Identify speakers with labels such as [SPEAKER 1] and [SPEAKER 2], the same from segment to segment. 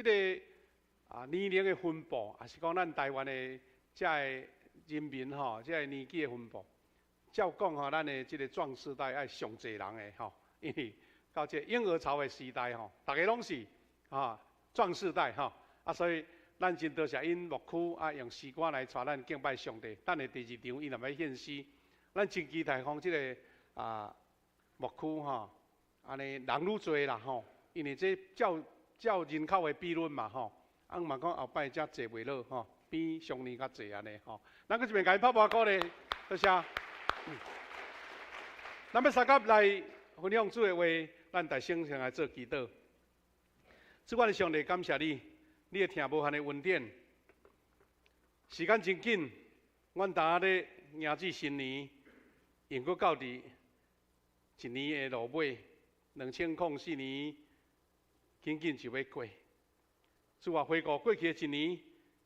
[SPEAKER 1] 這个年齡的分布，也是講咱台灣的遮个人民吼，這个年紀的分布，照講吼，咱的這个壯世代愛上濟人的吼，因為到這嬰兒潮的時代吼，逐家攏是壯世代吼，所以咱真多謝𪜶牧區用詩歌來帶咱敬拜上帝。等下第二場𪜶若欲獻詩，咱真期待講這个牧區吼，按呢人愈濟啦吼，因為這照照人口的比率嘛吼，嘛講後擺才濟袂落吼，比上年較濟按呢吼。咱閣一遍共𪜶拍拍鼓勵，多謝。咱欲相佮來分享主的話，咱大聲先來做祈禱。主，我的上帝，感謝你，你的疼無限的恩典。時間真緊，阮今咧迎接新年，又閣到佇一年的落尾，2004年，緊緊就欲過。主啊，回顧過去的一年，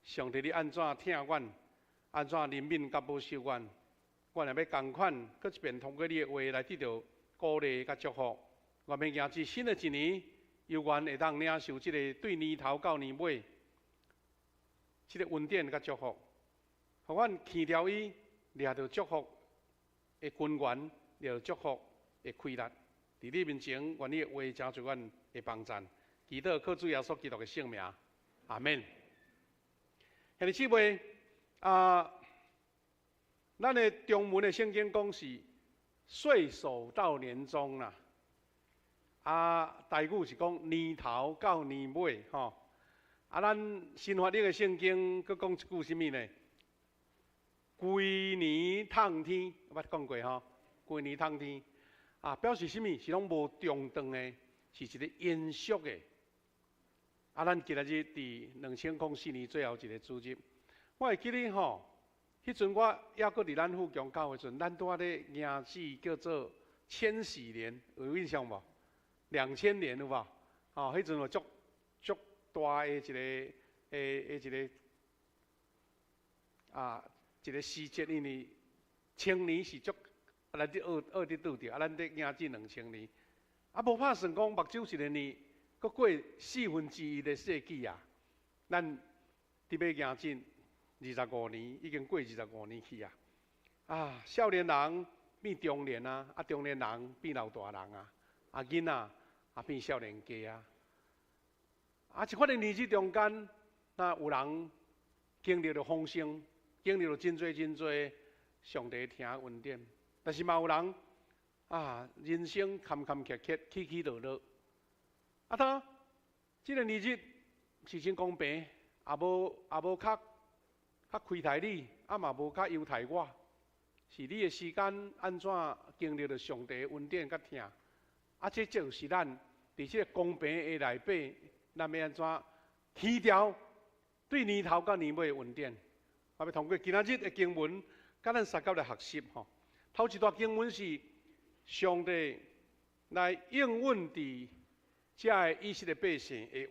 [SPEAKER 1] 上帝你按怎疼阮，按怎憐憫佮保守阮，阮也欲仝款，閣一遍通過你的話來得著鼓勵佮祝福。願欲迎接新的一年，猶原會當領受這个對年頭到年尾，這个恩典佮祝福，予阮牽牢伊，掠著祝福的根源，掠著祝福的氣力。佇你面前，願你的話成做阮的幫贊。祈禱靠主耶穌基督的聖名，阿門。兄弟姊妹啊，咱的中文的聖經講是歲首到年終啦，台語是講年頭到年尾吼。咱新翻譯的聖經閣講一句啥物呢？規年褪天，捌講過吼？規年褪天，表示啥物？是攏無中斷的，是一個延續的。咱今仔日佇2004年最後一个主日，我會記得吼，彼陣我猶閣佇咱富強教會時陣，咱拄仔咧迎接叫做千禧年，有印象無？2000年有無？吼，彼陣有足足大的一个時節，因為千年是足，咱佇學學佇拄著，咱佇迎接2000年，無拍算講目睭一个年，閣過四分之一的世紀啊！咱佇欲迎進二十五年，已經過二十五年去啊！少年人變中年啊，中年人變老大人啊，囡仔變少年家啊！這款的年紀中間，那有人經歷著豐盛，經歷著真濟真濟上帝疼恩典，但是嘛有人人生坎坎坷坷，起起落落。當這个年日是真公平，也無較較虧待你，嘛無較優待我，是你的時間按怎經歷著上帝的恩典佮疼，這就是咱佇這个公平的內底，咱欲按怎牽牢對年頭到年尾的恩典。我欲通過今仔日的經文，佮咱相佮來學習吼。頭一段經文是上帝來應允佇遮个以色列百姓的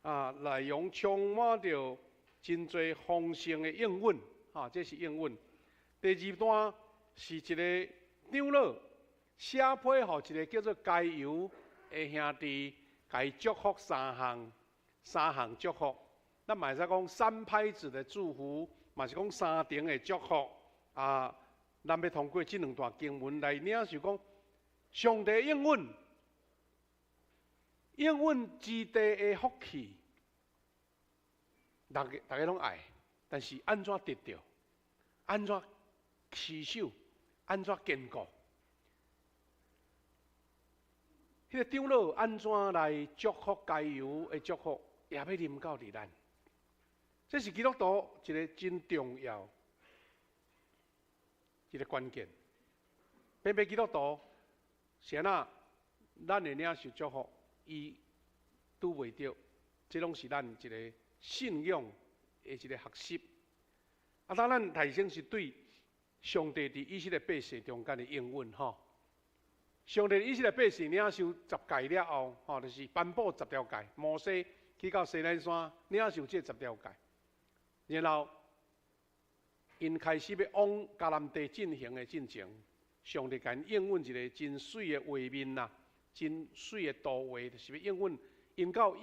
[SPEAKER 1] 話，內容充滿著真濟豐盛的應允，這是應允。第二段是一个長老寫批予一个叫做該猶的兄弟，共伊祝福三項，三項祝福。咱嘛會使講三拍子的祝福，嘛是講三重的祝福。咱欲通過這兩段經文來領受講上帝應允。應允之地的福氣，逐家逐家攏愛，但是按怎得著？按怎持守？按怎堅固？彼个長老按怎來祝福該猶的祝福，也欲臨到佇咱。這是基督徒一个真重要一个關鍵。偏偏基督徒是按怎？咱會領受祝福，伊拄袂著，這攏是咱一个信仰的一个學習。當咱提升是對上帝佇以色列百姓中間的應允吼。上帝以色列百姓領受十誡了後，吼，就是頒布十條誡。摩西去到西奈山領受這十條誡，然後𪜶開始欲往迦南地進行的進程，上帝共𪜶應允一个真媠的畫面啦，真媠的圖畫，就是欲應允𪜶到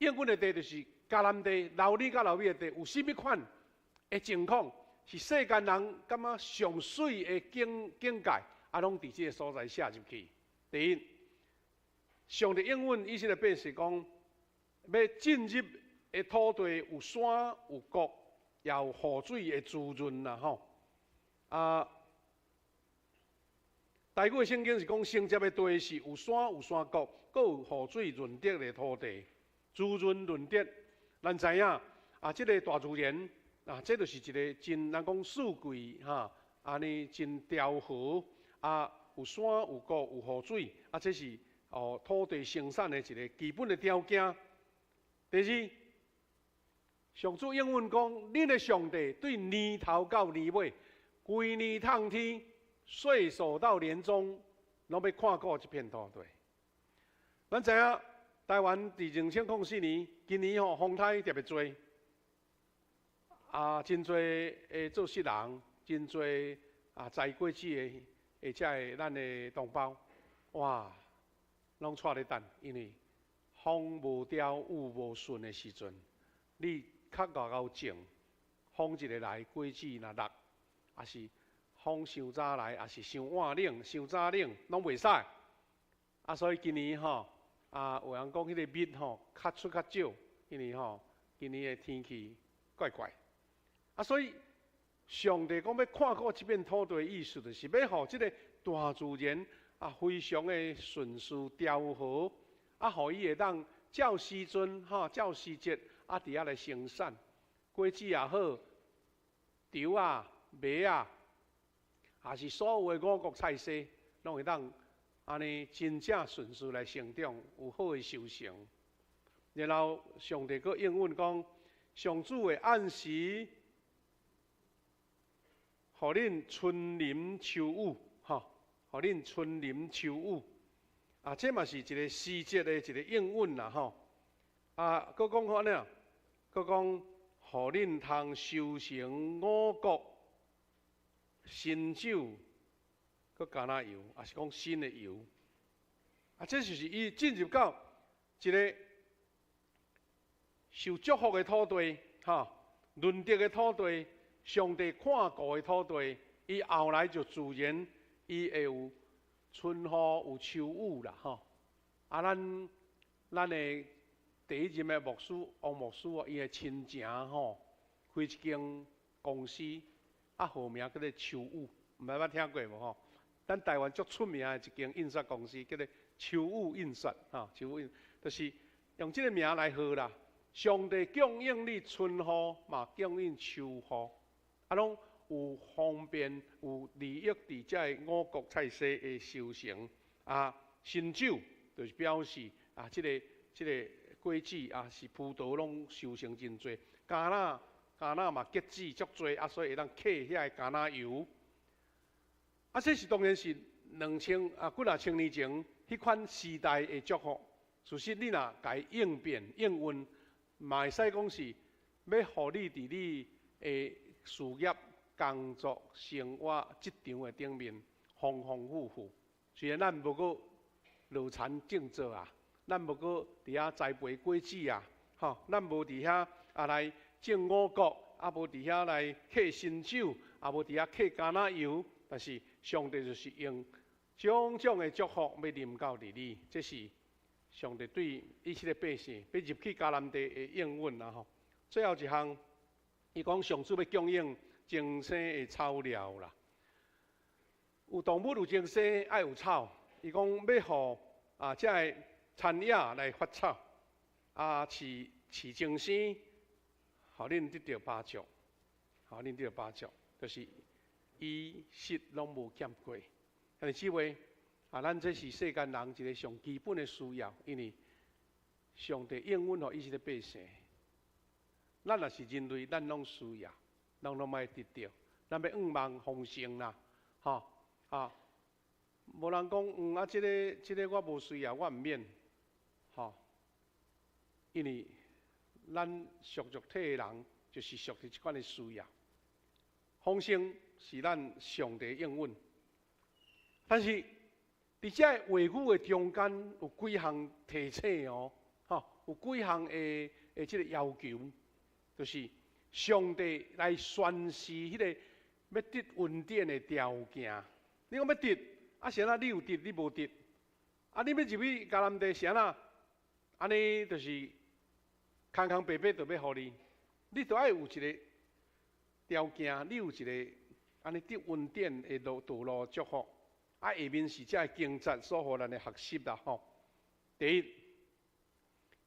[SPEAKER 1] 應允的地就是迦南地，流奶佮流蜜的地，有啥物款的情況？是世間人感覺上媠的境界，啊，攏佇這个所在寫入去。第一，上帝應允以色列百姓講，欲進入的土地有山有谷，也有雨水的滋潤啦吼。啊，台語的聖經是講，承接的地是有山有山谷，閣有雨水潤澤的土地，滋潤潤澤。咱知影啊，這个大自然啊，這就是一个真咱講四季哈，按呢真調和啊，有山有谷有雨水啊，這是哦土地生產的一个基本的條件。第二，上主應允講，恁的上帝對年頭到年尾，規年透天，歲首到年終，攏欲看顧這片土地。咱知影台灣佇2004年，今年吼風颱特別濟。啊，真濟的做穡人，真濟啊摘果子的，或者的咱的同胞，哇，攏掣咧等，因為風無調、雨無順的時陣，你較𠢕𠢕種，風一个來，果子若落，抑是風傷早來，抑是傷晚冷、傷早冷，攏袂使。啊，所以今年吼，啊，有人講彼个蜜吼較出較少，因為吼今年的天氣怪怪。啊，所以上帝講欲看顧這片土地的意思，就是欲予這个大自然啊，非常的順序調和，啊，予伊會當照時陣吼，照時節啊，佇遐來生產果子也好，稻仔、麥仔，抑是所有的五穀菜蔬，攏會當按呢真正順序來成長，有好的收成。然後上帝閣應允講，上主會按時予恁春淋秋雨，吼，予恁春淋秋雨，啊，這嘛是一个時節的一个應允啦，吼。啊，閣講按呢，閣講予恁通收成五穀、新酒、閣橄欖油，抑是講新的油。啊，這就是伊進入到一个受祝福的土地，吼，潤澤的土地。上帝看顧的土地，伊後來就自然伊會有春雨有秋雨啦，吼。啊，咱的第一任的牧師王牧師哦，伊的親情吼，開一間公司，啊，號名叫做秋雨，毋知捌聽過無吼？咱台灣足出名的一間印刷公司叫做秋雨印刷，吼，秋雨就是用這个名來號啦。上帝供應你春雨，嘛供應秋雨。啊，攏有方便有利益佇這个五穀菜蔬的收成啊，新酒就是表示啊，這个果子啊是葡萄攏收成真濟，橄欖嘛結籽足濟啊，所以會當揢遐个橄欖油。啊，這是當然是兩千啊幾若千年前彼款時代的祝福。事實你若共伊應變應允，嘛會使講是欲予你佇你的事業、工作、生活、職場的頂面，豐豐富富。雖然咱無閣落田種作啊，咱無閣佇遐栽培果子啊，吼，咱無佇遐啊來種五穀，啊無佇遐來揢新酒，啊無佇遐揢橄欖油，但是上帝就是用種種的祝福欲臨到佇你，這是上帝對以色列百姓欲入去迦南地的應允啊吼。最後一項，伊講上主欲供應增生的草料啦，有動物有增生，愛有草。伊講欲予啊，這个田野來發草，啊，飼增生，予恁得著飽足，予恁得著飽足，就是衣食攏無欠過。兄弟姊妹，啊，咱這是世間人一个上基本的需要，因為上帝應允予以色列百姓。咱若是人類，咱攏需要，咱攏愛得著，咱欲向望豐盛啦，吼啊！無人講，啊，這个我無需要，我毋免，吼，因為咱屬肉體的人，就是屬佇這款的需要。豐盛是咱上帝應允，但是佇這个話語的中間有幾項提醒哦，吼，有幾項的的這个要求，就是上帝來宣示彼个欲得恩典的條件。你講欲得，啊是按怎？你有得，你無得？啊，你欲入去迦南地是按怎？按呢就是空空白白就欲予你，你著愛有一个條件，你有一个按呢得恩典的路道路祝福。啊，下面是這个經節所予咱的學習啦吼。第一，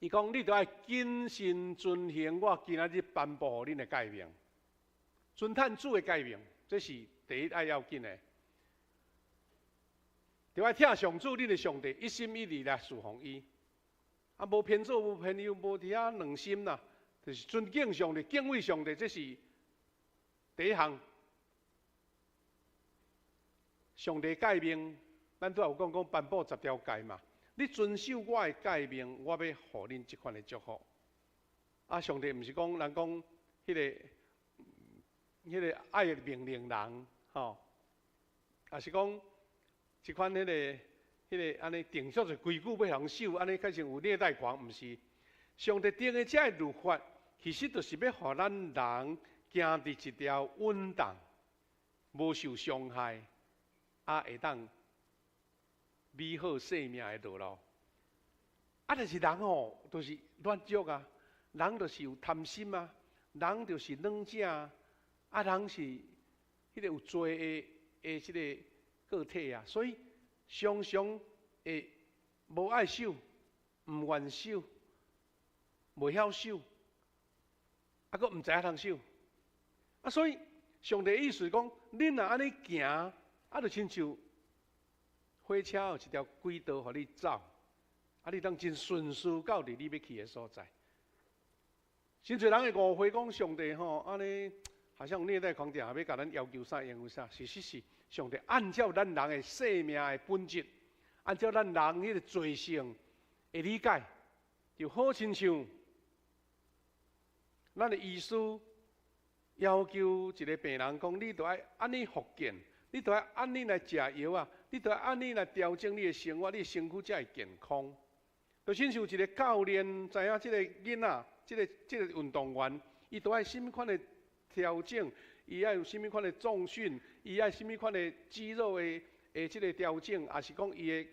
[SPEAKER 1] 伊講你著愛謹慎遵行我今仔日頒布予恁的誡命，遵趁主的誡命，這是第一愛要緊的。著愛疼上主恁的上帝，一心一意來事奉伊。啊，無偏左，無偏右，無佇遐兩心啦，就是尊敬上帝、敬畏上帝，這是第一項。上帝誡命，咱拄仔有講講頒布十條誡嘛。你遵守我的誡命，我欲予恁這款的祝福。啊，上帝毋是講人講彼个、彼个愛命令人，吼，抑是講這款彼个、彼个按呢定足濟規矩欲予人守，按呢較像有虐待狂，毋是。上帝定的這个律法，其實就是欲予咱人行佇一條穩當、無受傷害，啊會當美好生命的道路。啊，但是人吼，就是軟弱啊，人就是有貪心啊，人就是軟正啊，啊，人是彼个有罪的的這个個體啊，所以常常會無愛守，毋願守，袂曉守，啊，閣毋知影通守。啊，所以上帝意思講，恁若按呢行，啊，就親像火車有一條軌道予你走，啊，你當真順遂到佇你欲去的所在。真濟人會誤會講上帝吼，按呢好像虐待狂定欲共咱要求啥，要求啥，事實是上帝按照咱人的生命的本質，按照咱人彼个罪性的理解，就好親像咱的醫師要求一个病人講，你著愛按呢復健，你著愛按呢來食藥啊，你著愛按呢來調整你的生活，你的身軀才會健康。就親像一个教練知影這个囡仔，這个這个運動員，伊著愛啥物款的調整，伊愛有啥物款的重訓，伊愛啥物款的肌肉的的這个調整，抑是講伊的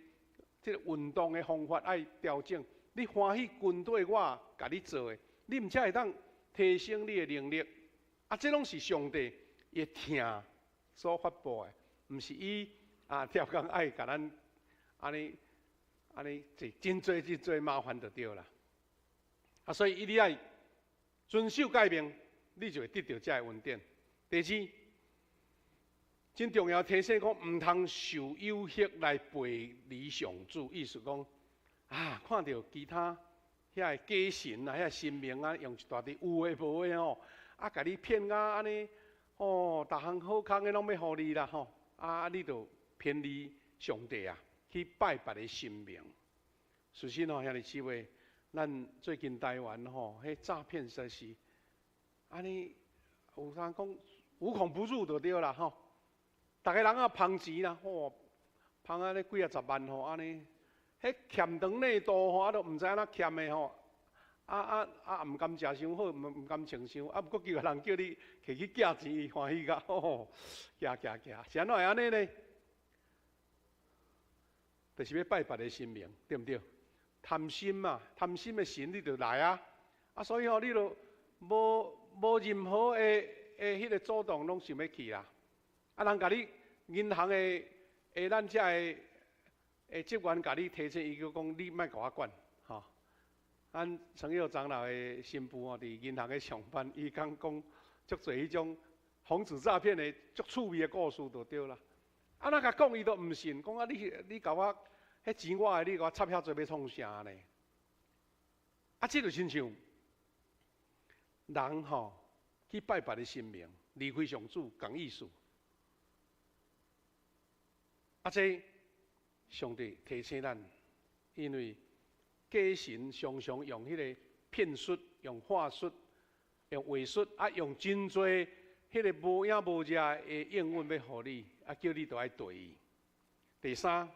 [SPEAKER 1] 這个運動的方法愛調整。你歡喜跟綴我共你做的，你毋才會當提升你的能力。啊，這攏是上帝伊的疼所發布的，毋是伊啊，刁工愛共咱按呢按呢這真濟真濟麻煩就對啦。啊，所以伊你愛遵守誡命，你就會得著這个恩典。第二，真重要提醒講，毋通受誘惑來背離上主。意思講，啊，看著其他遐個假神啊，遐神明啊，用一大堆有的無的吼，啊，共你騙啊按呢，哦，逐項好康的攏欲予你啦吼，啊，你就偏離上帝啊，去拜別个神明。事實吼，兄弟姊妹，咱最近台灣吼，彼詐騙實在是，按呢有通講無孔不入就對啦吼。逐个人啊捧錢啦，吼，捧按呢幾仔十萬吼，按呢，彼欠長內度吼，啊都毋知按怎欠的吼，啊啊啊，毋甘食傷好，毋甘穿傷，啊，毋過叫人叫你摕去寄錢，伊歡喜甲吼，寄寄寄，是按怎會按呢呢？就是欲拜別个神明，對毋對？貪心嘛，貪心的神你就來啊！啊，所以吼，你就無無任何的的彼个阻擋，攏想欲去啦。啊，人共你銀行的的咱遮的的職員共你提醒，伊閣講你莫共我管，吼。咱陳佑長老的新婦吼，佇銀行咧上班，伊講講足濟彼種防止詐騙的足趣味的故事就對啦。啊，若共講伊都毋信，講啊你你共我彼錢我的，你共我插遐濟欲創啥呢？啊，這就親像人吼去拜別个神明，離開上主，仝意思。啊，這上帝提醒咱，因為假神常常用彼個騙術、用話術、用話術，啊，用真濟彼个無影無跡的應允欲予你，啊，叫你著愛綴伊。第三，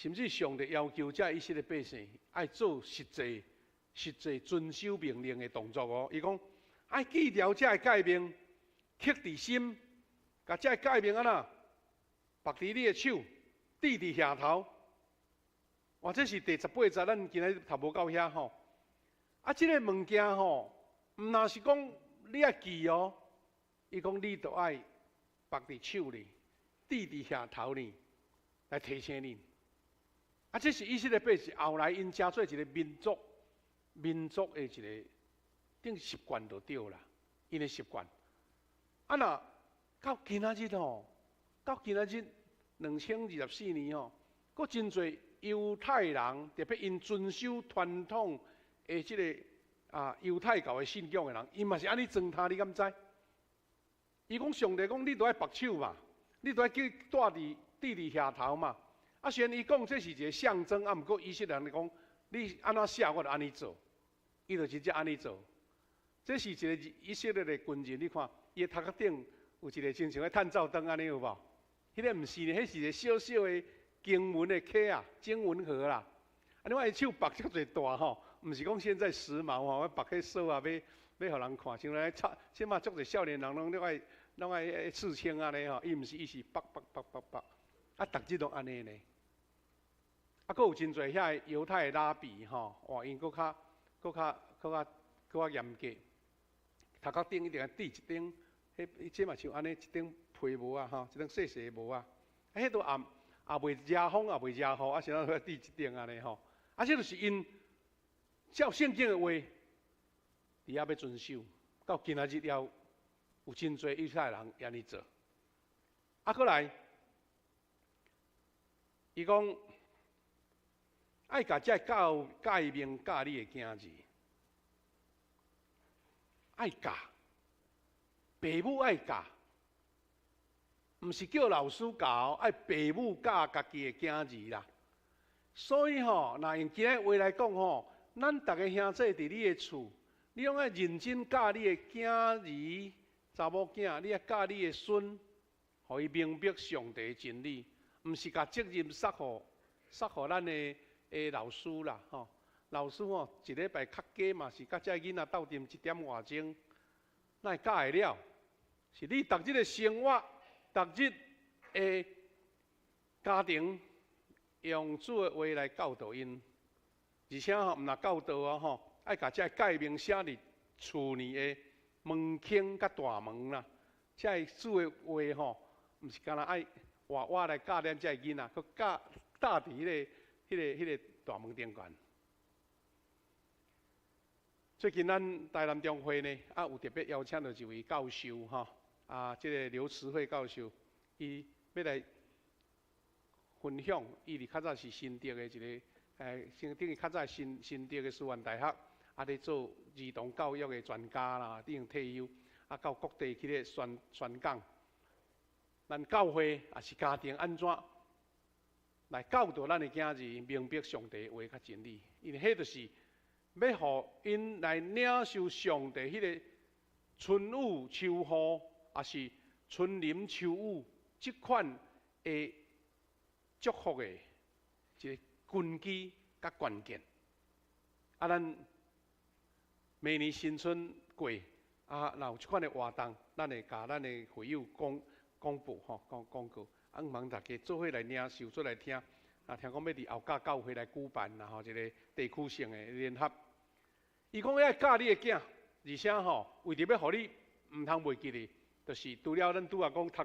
[SPEAKER 1] 甚至上帝要求遮以色列百姓愛做實際、實際遵守命令的動作哦。伊講愛記牢這个誡命，刻佇心，共這个誡命按怎，縛佇你的手，戴佇額頭。哇！這是第18節，咱今仔日讀無到遐吼。啊，這个物件吼，毋若是講你愛記哦，伊講你著愛縛佇手裡，戴佇額頭裡，來提醒你。啊，這是以色列百姓後來𪜶成做一個民族，民族的一個等習慣就對啦，𪜶的習慣。啊，若到今仔日吼，到今仔日2024年吼，閣真濟猶太人，特別𪜶遵守傳統的這个猶太教的信仰的人，𪜶嘛是按呢裝他，你敢知？伊講上帝講，你著愛縛手嘛，你著愛去戴佇額頭嘛。啊，雖然伊講這是一個象徵，啊，毋過以色列人講，你按怎寫，我就按呢做，伊就真正按呢做。這是一個以色列的軍人，你看，伊的頭殼頂有一個親像彼探照燈按呢有無？彼个毋是呢，彼是一個小小的經文的盒啊，經文盒啦。啊，你看伊手縛遮濟大吼，毋是講現在時髦吼，縛彼鎖啊，欲予人看，像來插，這馬足濟少年人攏愛刺青按呢吼，伊毋是，伊是縛縛縛縛縛，啊，逐日攏按呢呢。啊，閣有真濟遐个猶太的拉比吼，哇，𪜶閣較、閣較、閣較、閣較嚴格，頭殼頂一定愛戴一頂，彼這嘛像按呢一頂皮帽啊吼，一頂細細的帽啊，啊，彼都也袂遮風，也袂遮雨，啊，啥物戴一頂按呢吼，啊，這就是𪜶照聖經的話，佇遐欲遵守，到今仔日了，有真濟以色列人按呢做。啊，閣來，伊講愛共這教誡命教你的囝兒，愛教，爸母愛教，毋是叫老師教，愛爸母教家己的囝兒啦。所以吼，若用今仔話來講吼，咱逐个兄弟佇你的厝，你攏愛認真教你的囝兒、查某囝，你愛教你的孫，予伊明白上帝的真理，毋是共責任捒予咱的老師啦，吼。老師吼，一禮拜較加嘛是佮這囡仔鬥陣一點外鐘，哪會教會了？是你逐日的生活，逐日的家庭，用主的話來教導𪜶，而且吼，毋若教導哦吼，愛共這誡命寫佇厝內的門框佮大門啦。這个主的話吼，毋是干焦愛活活來教咱這个囡仔，閣教貼佇彼个大門頂懸。最近咱台南中會呢，啊有特別邀請著一位教授吼，啊，這个劉慈惠教授，伊欲來分享，伊佇較早是新竹的一个，先等於較早新竹的師範大學，啊，咧做兒童教育的專家啦，已經退休，啊，到各地去咧宣講，咱教會抑是家庭按怎來教導咱的囝兒明白上帝的話佮真理，因為彼就是欲予𪜶來領受上帝彼个春雨秋雨，抑是春淋秋雨這款的祝福的一个根基佮關鍵。啊，咱明年新春過，啊，若有這款的活動，咱會共咱的會友講廣播吼，講廣告，啊，望大家做伙來領受，做來聽。啊，聽講欲佇後甲教會來舉辦啦吼，一個地區性的聯合。伊講愛教你的囝，而且吼，為著欲予你毋通袂記得，就是除了咱拄仔講頭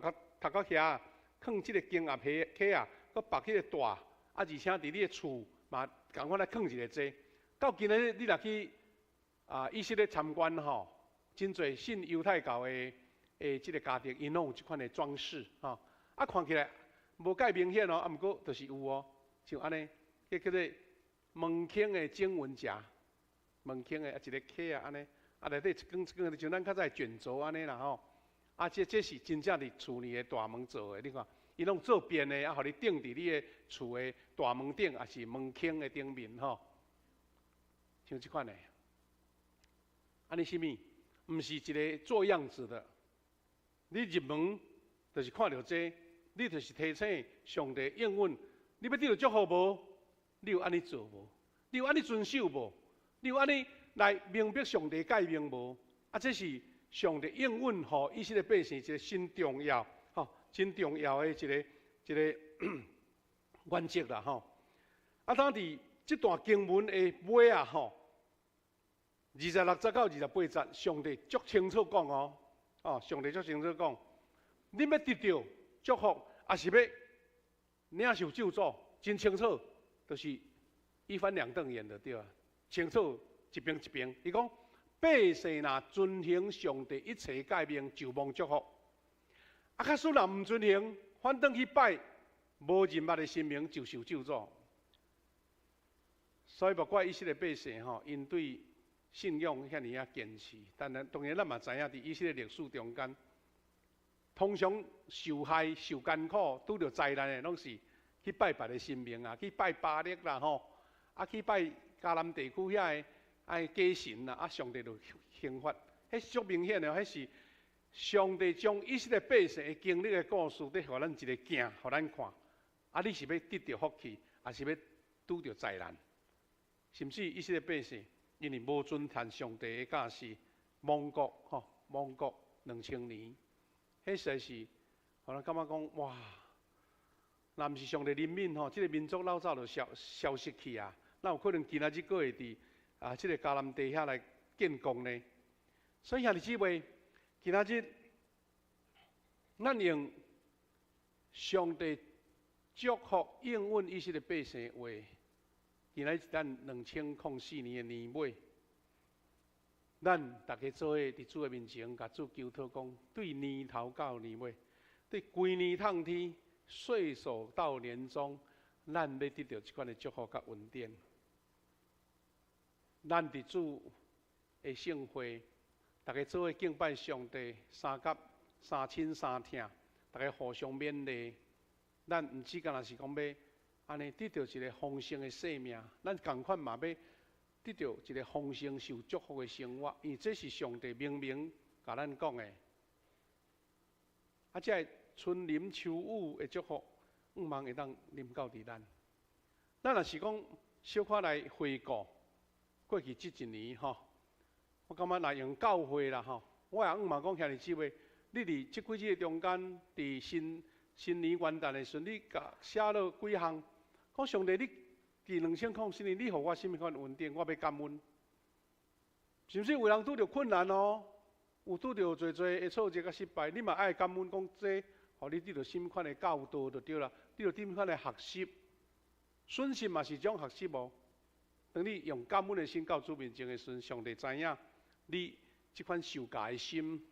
[SPEAKER 1] 殼遐囥這個經盒盒啊，閣縛彼個帶，啊，而且佇你的厝嘛仝款來囥一个這。到今仔日你若去以色列參觀吼，真濟信猶太教的這个家庭，𪜶攏有這款的裝飾吼，啊，看起來無蓋明顯哦，啊，毋過就是有哦，像按呢，彼叫做門框的經文夾，門框的啊一个盒啊按呢，啊內底一卷一卷的，像咱較早卷軸按呢啦吼，啊這是真正佇厝內的大門做的，你看，伊攏做編的，啊，予你釘佇你的厝的大門頂，抑是門框的頂面吼，像這款的，按呢啥物？毋是一个做樣子的，你入門就是看著這，你就是提醒上帝應允，你欲得著祝福無？你有按呢做無？你有按呢遵守無？你有按呢來明白上帝誡命無？啊，這是上帝應允予以色列百姓一個真重要、吼，真重要的一個原則啦，吼。啊，當佇這段經文的尾啊，吼，26節到28節，上帝足清楚講哦，哦，上帝足清楚講，恁欲得著祝福，抑是欲領受咒詛，真清楚，就是一翻兩瞪眼就對啊，清楚一邊一邊。伊講，百姓若遵行上帝一切誡命，就蒙祝福；啊，假使若毋遵行，反轉去拜無認捌的神明，就受咒詛。所以無怪以色列百姓吼，𪜶對信仰遐爾仔堅持。但係當然，咱嘛知影，佇以色列歷史中間，通常受害、受艱苦、拄著災難的，攏是去拜別的神明啊，去拜巴力啦吼，啊去拜迦南地區遐个愛假神啦，啊上帝就刑罰，彼足明顯的，彼是上帝將以色列百姓的經歷的故事，佇予咱一个鏡，予咱看。啊，你是欲得著福氣，抑是欲拄著災難？甚至以色列百姓因為無遵行上帝的教示，亡國吼，亡國2000年，彼實在是，予咱感覺講哇，若毋是上帝憐憫吼，這個民族老早就消失去啊！哪有可能今仔日閣會佇啊這個迦南地遐來建國呢？所以兄弟姊妹，今仔日咱用上帝祝福應允以色列百姓的話，今仔日咱2004年的年尾，咱逐家做伙佇主的面前，共主求禱講，對年頭到年尾，對規年通天，歲首到年終，咱欲得著這款的祝福佮恩典。咱佇主的聖會，逐家做伙敬拜上帝，相佮相親相疼，逐家互相勉勵。咱毋止干焦是講欲按呢得著一个豐盛的生命，咱仝款嘛欲得著一个豐盛受祝福的生活，因為這是上帝明明共咱講的。啊，這个春淋秋雨的祝福，向望會當臨到佇咱。咱若是講小可來回顧過去這一年吼，我感覺若用教會啦吼，我也向望講兄弟姊妹，你佇這幾日中間，佇新年元旦的時陣，你共寫落幾項，講上帝，你佇2004年，你予我啥物款恩典，我欲感恩。是毋是有人拄著困難哦？有拄著濟濟的挫折佮失敗，你嘛愛感恩，講這予你得著啥物款的教導就對啦，得著啥物款的學習，損失嘛是一種學習哦。當你用感恩的心到主面前的時陣，上帝知影你這款受教的心，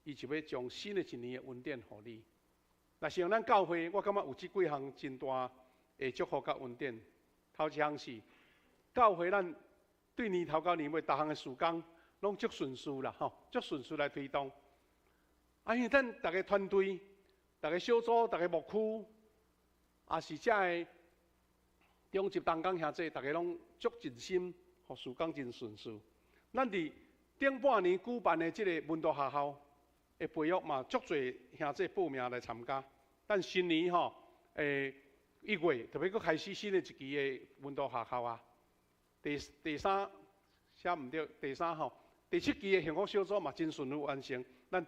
[SPEAKER 1] 伊就欲將新的一年的恩典予你。若是用咱教會，我感覺有這幾項真大的祝福佮恩典。頭一項是教會，咱對年頭到年尾，逐項的事工攏足順序啦，吼，足順序來推動。啊，因為咱逐个團隊、逐个小組、逐个牧區，也是遮个中集同工兄弟，逐个攏足盡心，予事工真順序。咱佇頂半年舉辦的這个門徒學校的培育嘛，足濟兄弟報名來參加。咱新年吼，1月特別閣開始新的一期的門徒學校啊。第三寫毋對，第三吼，第七期的幸福小組嘛真順利完成。咱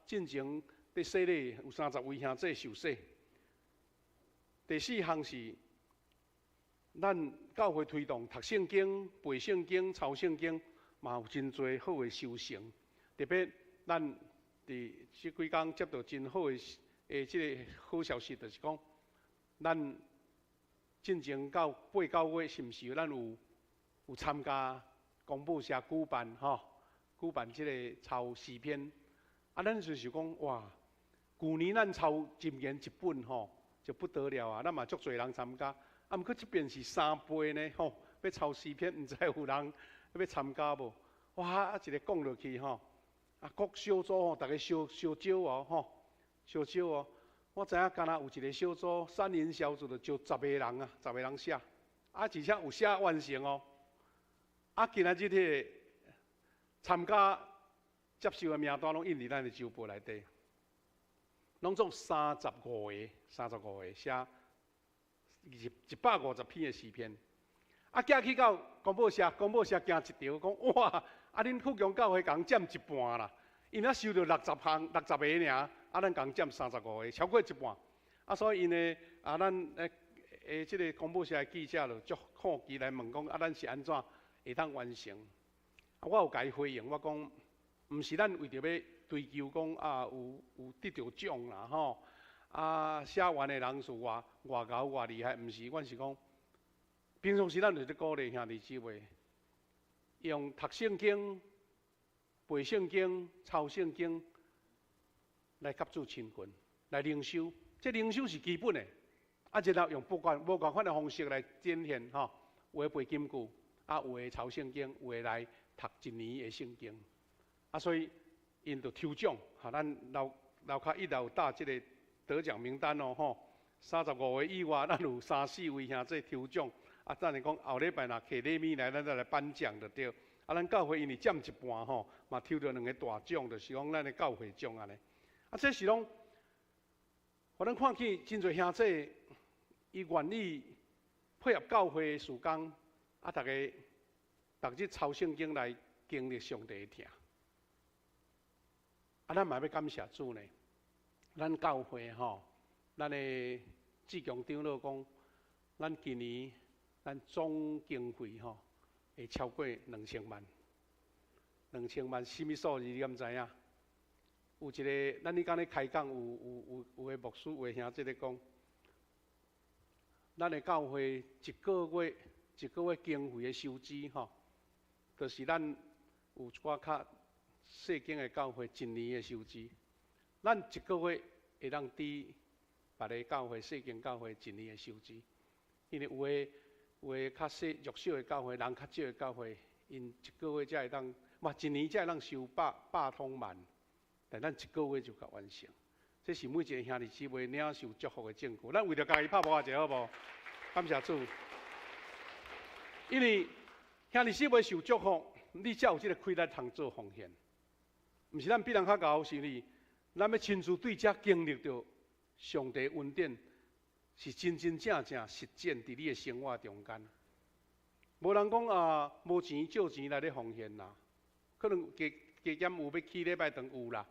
[SPEAKER 1] 今進前佇洗禮有30位兄弟受洗。第四項是咱教會推動讀聖經、背聖經、抄聖經，嘛有真濟好的收成。特別咱佇這幾工接到真好的這个好消息，就是講咱進前到八九月，是毋是咱有參加公布社舉辦吼？舉辦這个抄詩篇。啊，咱就是講哇，舊年咱抄箴言一本吼，就不得了啊！咱嘛足濟人參加，啊，毋過這遍是三倍呢吼，欲抄詩篇，毋知有人欲參加無？哇，啊一个講落去吼，啊各小組吼，逐家相相招哦吼，相招哦。我知影敢若有一个小組，三人小組就招十个人啊，十个人寫，啊而且有寫完成哦。啊，今仔日彼个參加接受的名單攏印佇咱的週報內底，攏總三十五個，三十五個寫150篇的詩篇。啊，寄去到公報社，公報社驚一條，講哇！啊，恁富強教會共佔一半啦，𪜶才收著60項、60個爾，啊，咱共佔35個，超過一半。啊，所以𪜶呢，啊，咱誒誒，這个公報社的記者就足好奇來問講，啊，咱是按怎會當完成？啊，我有共伊回應，我講，毋是咱為著欲追求講啊，有得著獎啦吼，啊，寫完的人數偌偌𠢕偌厲害，毋是，阮是講，平常時咱就咧鼓勵兄弟姊妹，用讀聖經、背聖經、抄聖經來佮主親近，來靈修。這靈修是基本的，啊，然後用不管無仝款的方式來展現吼，有的背金句，啊，有的抄聖經，有的來讀一年的聖經，啊，所以𪜶就抽獎，哈，咱樓樓跤一樓有貼這个得獎名單哦，吼，35個以外，咱有三四位兄弟抽獎，啊，等下講後禮拜若摕禮物來，咱再來頒獎就對。啊，咱教會因為佔一半吼，嘛抽著兩个大獎，就是講咱的教會獎按呢。啊，這是攏，予咱看見真濟兄弟，伊願意配合教會的事工，啊，逐家逐日抄聖經來經歷上帝的疼。啊，咱嘛欲感謝主呢。咱教會吼，咱的志強長老講，咱今年咱總經費吼會超過兩千萬。兩千萬啥物數字你敢知影？有一个，咱彼工咧開講，有個牧師，有个兄弟咧講，咱的教會一個月一個月經費的收支吼，就是咱有一寡較細間的教會一年的收支。咱一個月會當抵別个教會細間教會一年的收支，因為有的較細弱小的教會，人較少的教會，𪜶一個月才會當，嘛一年才會當收百通萬，但咱一個月就共完成。這是每一个兄弟姊妹領受祝福的證據。咱為著家己拍噗仔一下好無？感謝主。因為兄弟姊妹受祝福，你才有這个氣力通做奉獻。毋是咱比人較𠢕，是你，咱欲親自對遮經歷著上帝恩典，是真真正正實踐佇你的生活中間。無人講啊，無錢借錢來咧奉獻啦，可能加加減有欲起禮拜堂有啦，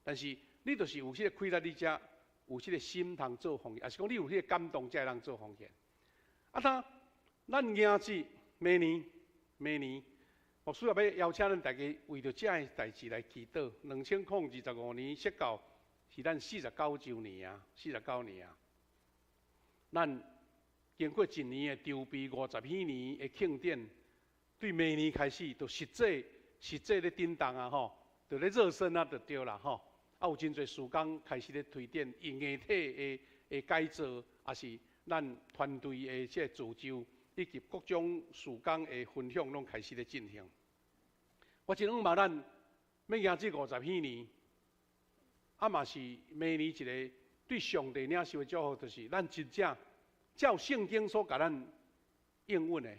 [SPEAKER 1] 但是你就是有這个氣力，你才有這个心通做奉獻，抑是講你有彼个感動才會當做奉獻。啊，當咱迎接明年，明年牧師也欲邀請咱大家為著這个代誌來祈禱。2025年釋教是咱49週年啊，四十九年啊。咱經過一年的籌備，50禧年的慶典，對明年開始就實際實際咧振動啊吼，就咧熱身啊，就對啦吼。啊，有真濟事工開始咧推展，硬體的改造，抑是咱團隊的這个造就，以及各種事工的分享，攏開始咧進行。我真向望咱欲迎這50禧年，啊嘛是明年一个對上帝領受的祝福，就是咱真正照聖經所共咱應允的，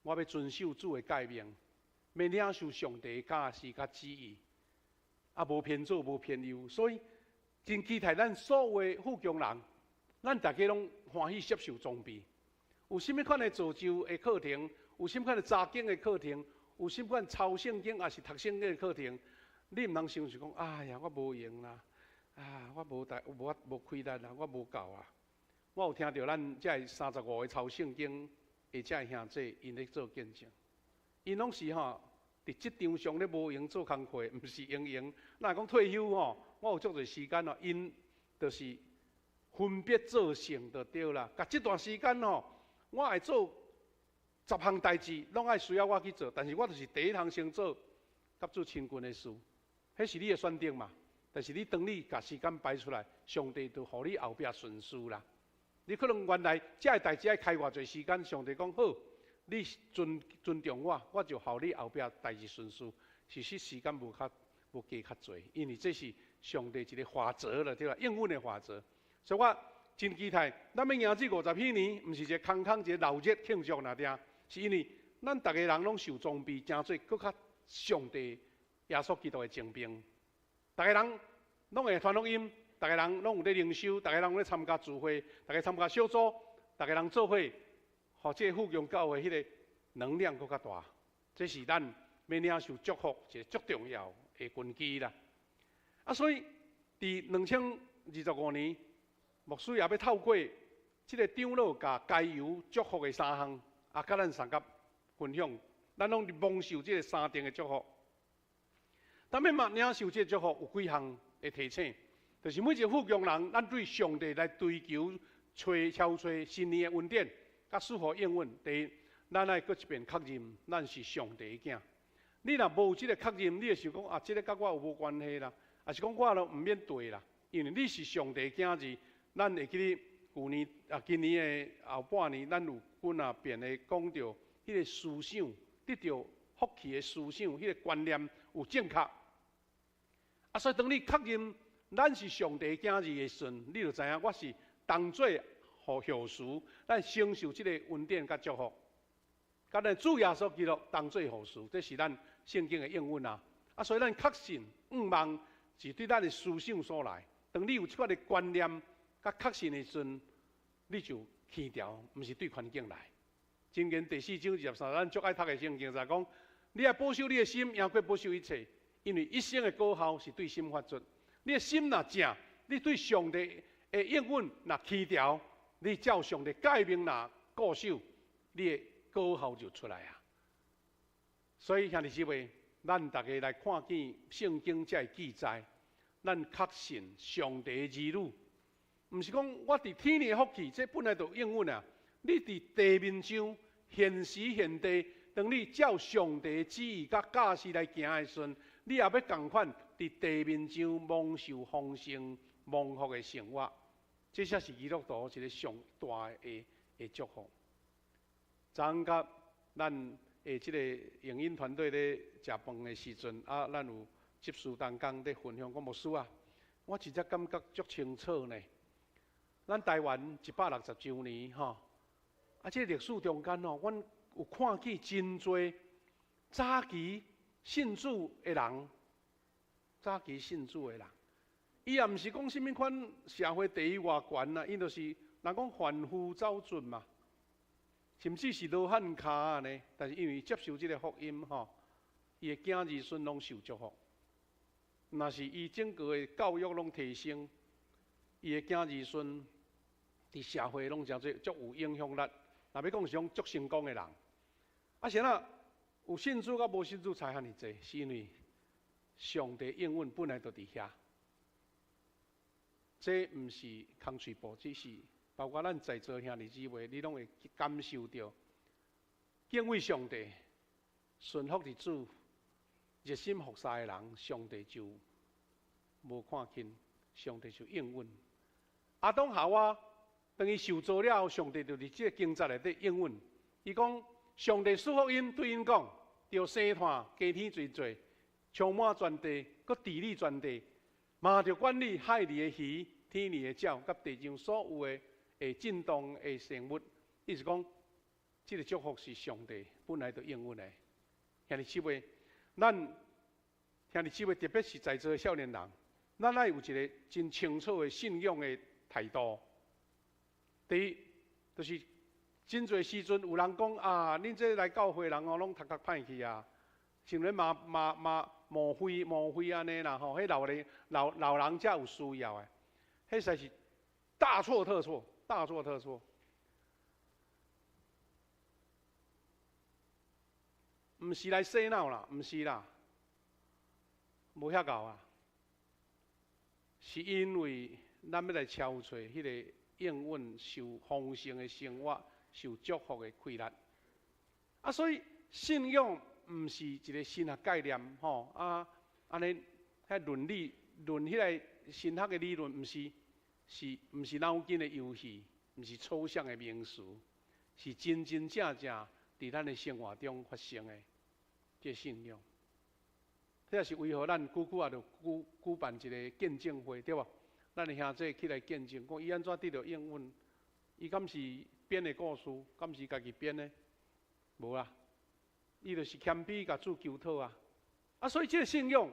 [SPEAKER 1] 我欲遵守主的誡命，欲領受上帝的教示佮旨意，啊，無偏左，無偏右，所以真期待咱所有的富強人，咱大家攏歡喜接受裝備。有啥物款的造就的課程，有啥物款的查經的課程，有啥物款抄聖經抑是讀聖經的課程，你毋通想是講，哎呀，我無閒啦，啊，我無帶，無無氣力啦，我無夠啊。我有聽著咱這35個抄聖經的這兄弟，𪜶咧做見證，𪜶攏是吼佇職場上咧無閒做工課，毋是閒閒。若講退休吼，我有足濟時間哦，𪜶就是分別做聖就對啦。共這段時間吼，我愛做10項代誌，攏愛需要我去做，但是我就是第一項先做，佮主親近的事，彼是你的選擇嘛。但是你當你共時間排出來，上帝就予你後壁順序啦。你可能原來這个代誌愛開偌濟時間，上帝講好，你尊重我，我就予你後壁代誌順序。其實時間無較無加較濟，因為這是上帝一个法則了，對吧？應允的法則。所以我真期待，咱欲迎這50禧年，毋是一个空空一个鬧熱慶祝爾定，是因為咱逐个人攏受裝備，成做閣較上帝耶穌基督的精兵。逐个人攏會傳福音，逐个人攏有咧靈修，逐个人攏咧參加聚會，逐个參加小組，逐家人做伙，予這個富強教會彼个能量閣較大。這是咱欲領受祝福一个足重要的根基啦。啊，所以佇2025年，牧師也欲透過這个長老共加油祝福的三項，啊，佮咱相佮分享，咱攏蒙受這个三重的祝福。當欲嘛領受這个祝福，有幾項的提醒，就是每一个富強人，咱對上帝來追求、揣敲揣新年的恩典，佮賜福應允。第一，咱愛閣一遍確認，咱是上帝的囝。你若無這个確認，你會想講啊，這个佮我有無關係啦？抑是講我都毋免對啦，因為你是上帝的囝兒，咱會記得舊年啊，今年的後半年，咱有幾若遍的講著彼个思想，得著福氣的思想，彼个觀念有正確。啊，所以當你確認咱是上帝囝兒的時陣，你就知影我是當做予後嗣，咱承受這个恩典佮祝福。佮咱主耶穌基督同做後嗣，這是咱聖經的應允啊！啊，所以咱確信、向望是對咱的思想所來。當你有這款的觀念佮確信的時陣，你就起調，毋是對環境來。箴言第四章23，咱足愛讀的聖經就講：你愛保守你的心，贏過保守一切，因為一生的果效是對心發出。你的心若正，你對上帝的應允若起調，你照上帝誡命若固守，你的果效就出來啊！所以兄弟姊妹，咱逐家來看見聖經這个記載，咱確信上帝的兒女，毋是講我佇天的福氣，這本來就應允啊！你佇地面上現時現地，當你照上帝旨意佮教示來行的時陣，你也欲仝款佇地面上蒙受豐盛蒙福的生活，這才是基督徒一个上大的祝福。昨昏佮咱的這个影音團隊咧食飯的時陣，啊，咱有執事同工咧分享講牧師啊，我真正感覺足清楚呢。咱台灣160週年吼，啊，這個歷史中間吼，阮有看見真濟早期信主的人，早期信主的人，伊也毋是講啥物款社會地位偌懸啊，伊就是人講凡夫走卒嘛。甚至是羅漢跤按呢，但是因為接受這个福音吼，伊的囝兒孫攏受祝福。若是伊整個的教育攏提升，伊的囝兒孫佇社會攏誠濟足有影響力。若欲講是講足成功的人，啊，是按怎有信主佮無信主差遐爾濟，是因為上帝應允本來就佇遐。這毋是空喙布，只是包括咱在座兄弟姊妹，你攏會感受著敬畏上帝、順服佇主、熱心服侍的人，上帝就無看輕，上帝就應允。亞當夏娃當伊受造了後，上帝就佇這个經節內底應允，伊講上帝賜福𪜶，對𪜶講，著生湠加添濟濟，充滿全地，閣治理全地，嘛著管理海裡的魚、天裡的鳥，佮地上所有的會振動的生物。意思講，這个祝福是上帝本來就應允的。兄弟姊妹，咱兄弟姊妹，特別是在座的少年人，咱愛有一个真清楚的信仰的態度。第一，就是真濟時陣有人講啊，恁這來教會人哦，攏頭殼歹去啊，像咧嘛嘛嘛冒灰冒灰按呢啦吼，彼老人老老人才有需要的，彼實在是大錯特錯，大錯特錯。毋是來洗腦啦，毋是啦，無遐𠢕啊，是因為咱欲來超揣彼个應允受豐盛的生活、受祝福的快樂。啊，所以信仰毋是一个神學概念，吼啊，按呢，彼倫理論彼个神學的理論，毋是，是毋是腦筋的遊戲，毋是抽象的名詞，是真真正正佇咱的生活中發生的這信仰。這是為何咱久久也著舉舉辦一个見證會，對無？咱的兄弟起來見證，講伊按怎得著應允，伊敢是編的故事，敢是家己編的？無啊，伊就是謙卑共主求討啊！啊，所以這个信仰，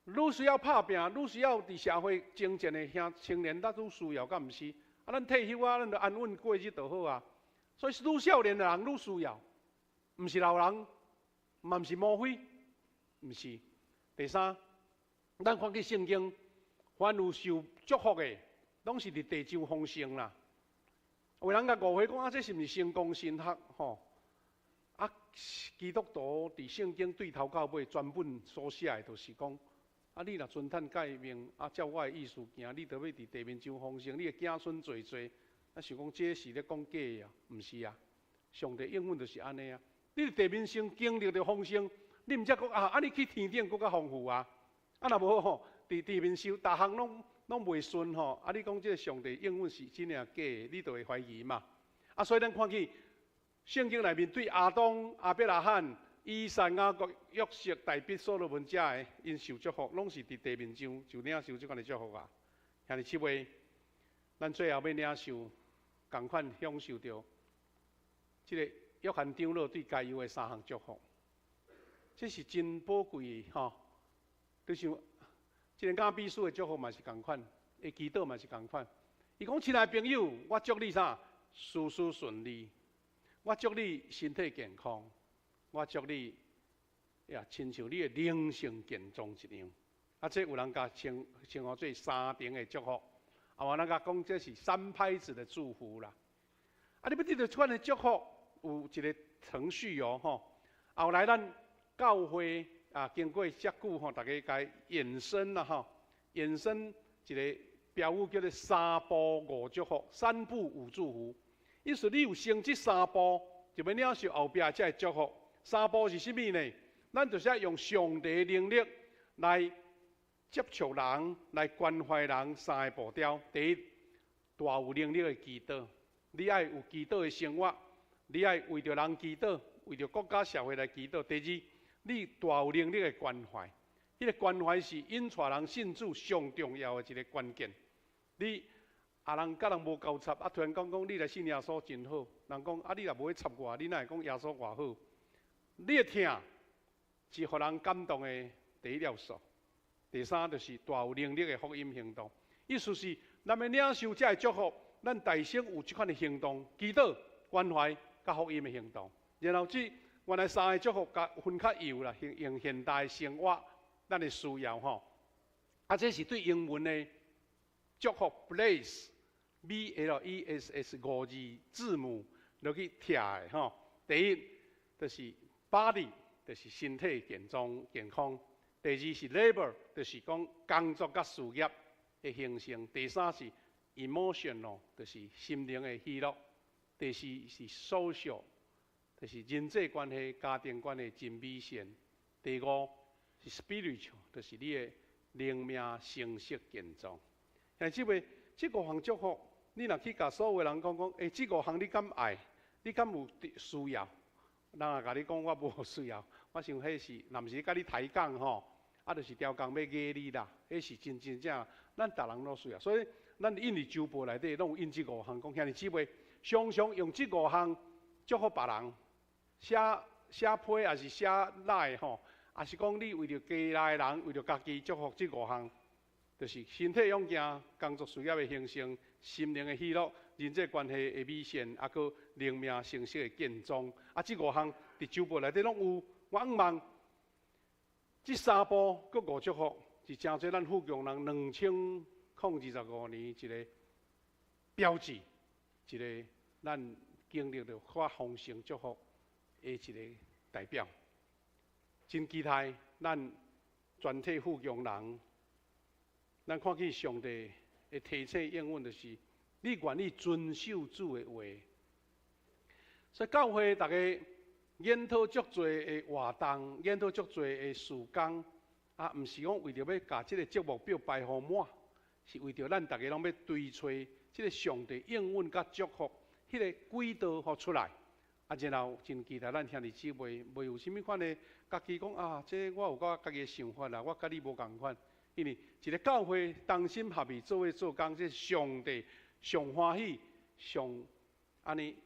[SPEAKER 1] 愈需要拍拚，愈需要佇社會征戰的兄青年，咱愈需要，敢毋是？啊，咱退休啊，咱就安穩過日就好啊。所以愈少年的人愈需要，毋是老人，嘛毋是毛非，毋是。第三，咱看見聖經，凡有受祝福的，攏是佇地上豐盛啦。有人共誤會講啊，這是毋是成功神學？吼？啊，基督徒佇聖經對頭到尾全本所寫的，就是講啊，你若遵趁誡命，啊，照我的意思行，你就欲佇地面上豐盛，你的子孫濟濟。啊，想講這是咧講假的啊？毋是啊，上帝應允就是按呢啊。你佇地面上經歷著豐盛，你毋才講啊，按呢去天頂閣較豐富啊。啊，若無吼，佇地面上逐項攏袂順吼，啊，你講這個上帝應允是真抑假的，你就會懷疑嘛。啊，所以咱看見聖經內面對亞當、亞伯拉罕、以撒、雅各、約瑟、大衛、所羅門遮的，𪜶受祝福，攏是佇地面上就領受這款的祝福啊。兄弟姊妹，咱最後欲領受仝款享受著這个約翰長老對該猶的三項祝福，這是真寶貴的吼。就像這个雅比斯的祝福嘛是仝款，伊祈禱嘛是仝款。伊講：親愛朋友，我祝你啥？事事順利，我祝你身體健康，我祝你也親像你的靈性健壯一樣。啊，這有人共稱呼做三重的祝福，啊，有人共講這是三拍子的祝福啦。啊，你欲得著這款的祝福，有一个程序哦，吼。後來咱教會啊，經過遮久吼，大家共衍生啦吼，衍生一個標語叫做三步五祝福，三步五祝福。意思你有先這三步，就欲領受後壁這个祝福。三步是啥物呢？咱就是愛用上帝能力來接觸人，來關懷人三个步驟。第一，大有能力的祈禱，你愛有祈禱的生活，你愛為著人祈禱，為著國家社會來祈禱。第二，你大有能力的關懷，彼个關懷是引帶人信主上重要的一个關鍵。你啊，人佮人無交插，啊，突然講講你來信耶穌真好，人講啊，你若無去插我，你哪會講耶穌偌好？你的疼是予人感動的第一要素。第三就是大有能力的福音行動，意思是咱欲領受這个祝福，咱代先有這款的行動，祈禱、關懷、佮福音的行動。然後這原來三个祝福共分較幼啦，用用現代生活咱的需要吼。啊，這是對英文的祝福 bless，B L E S S 五字字母落去拆的吼。第一就是 body，就是身體健壯健康；第二是 labor，就是講工作佮事業的興盛；第三是 emotional，就是心靈的喜樂；第四是 social，就是人際關係、家庭關係真美善；第五是 spiritual，就是你的靈命成熟健壯。兄弟姊妹，這五項祝福，你若去共所有人講講，欸，這五項你敢愛？你敢有需要？人也共你講，我無需要。我想彼是，若毋是共你抬槓吼，啊，就是刁工欲惹你啦。彼是真真正，咱逐人攏需要。所以，咱印佇周報內底攏有印這五項，講兄弟姊妹，常常用這五項祝福別人，寫寫批抑是寫來吼，抑是講你為著家內人，為著家己祝福這五項，就是身體勇健、工作事業的興盛、心靈的喜樂、人際關係的美善，啊，閣靈命成熟的健壯。啊，這五項佇周報內底攏有。我向望這三步閣五祝福，是成做咱富強人2025年一个標誌，一个咱經歷著發豐盛祝福的一个代表。真期待咱全體富強人，咱看見上帝的提醒應允，就是你願意遵守主的話。所以教會逐家研討足濟的活動，研討足濟的事工，啊，毋是講為著欲共這个節目表排予滿，是為著咱逐家攏欲追揣這个上帝應允佮祝福，彼个軌道予出來。啊，然後真期待咱兄弟姊妹，袂有啥物款的家己講啊，這我有我家己的想法啦，我佮你無仝款。因為一个教會同心合意做伙做工，這是上帝上歡喜、上按呢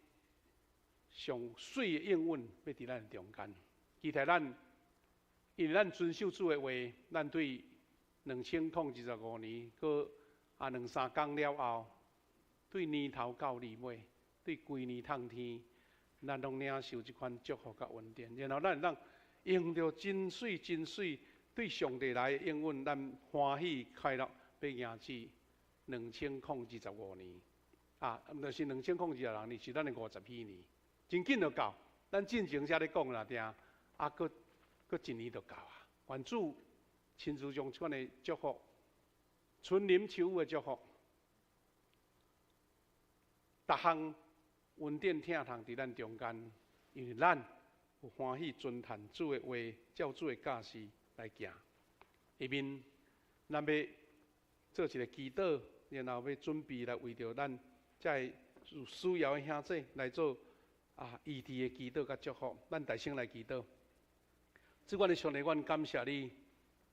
[SPEAKER 1] 上媠的應允，欲佇咱中間。期待咱，因為咱遵守主的話，咱對2025年閣啊兩三工了後，對年頭到年尾，對規年通天，咱攏領受這款祝福佮恩典，然後咱會當用著真媠真媠對上帝來的應允，咱歡喜快樂，欲迎接2025年。啊，毋是2026年，是咱的50禧年，真緊就到。咱進前才咧講啦，定啊，閣閣一年就到啊。願主親自將這款的祝福，春林秋雨的祝福，逐項恩典疼痛佇咱中間，因為咱有歡喜遵行主的話，照主的教示來行。下面咱欲做一个祈禱，然後欲準備來為著咱這个有需要的兄弟來做醫治的祈禱佮祝福。咱大聲來祈禱。主，阮的上帝，阮感謝你，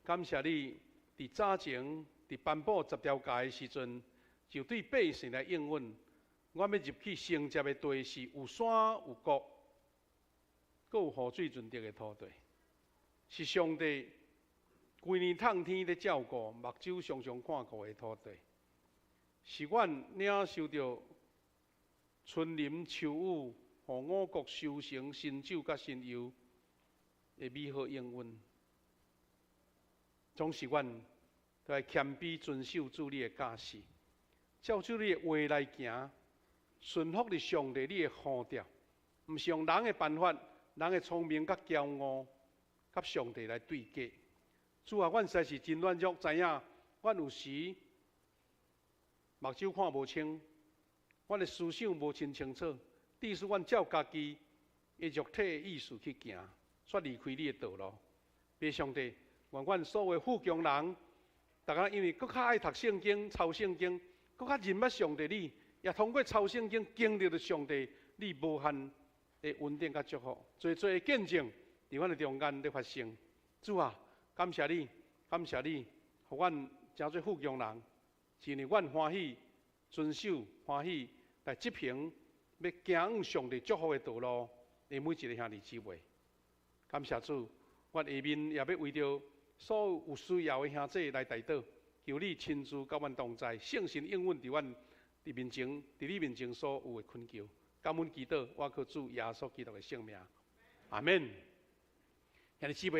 [SPEAKER 1] 感謝你佇早前佇頒布十條誡的時陣，就對百姓來應允，阮欲入去承接的地是有山有谷，閣有雨水潤澤的土地，是上帝規年通天咧照顧，目睭常常看顧的土地，是阮領受著春林秋雨，予五穀收成、新酒佮新油的美好應允。總是阮都愛謙卑遵守主你的教示，照主你的話來行，順服佇上帝你的呼召，毋是用人的辦法、人的聰明佮驕傲，佮上帝來對決。主啊，阮實在是真軟弱，知影阮有時目睭看無清，阮的思想無真清楚，致使阮照家己的肉體的意思去行，煞離開你的道路。父上帝，願阮所有富強人，逐家因為閣較愛讀聖經、抄聖經，閣較認捌上帝你，也通過抄聖經經歷著上帝你無限的恩典佮祝福，濟濟的見證佇阮的中間咧發生。主啊，感謝你，感謝你，予阮成做富強人，是因為阮歡喜遵守、歡喜來執行，欲行往上帝祝福的道路的每一个兄弟姊妹。感謝主，阮下面也欲為著所有有需要的兄弟來代禱，求你親自佮阮同在，聖神應允佇阮佇面前，佇你面前所有的懇求。感恩祈禱，我靠主耶穌基督的聖名，阿門。兄弟姊妹。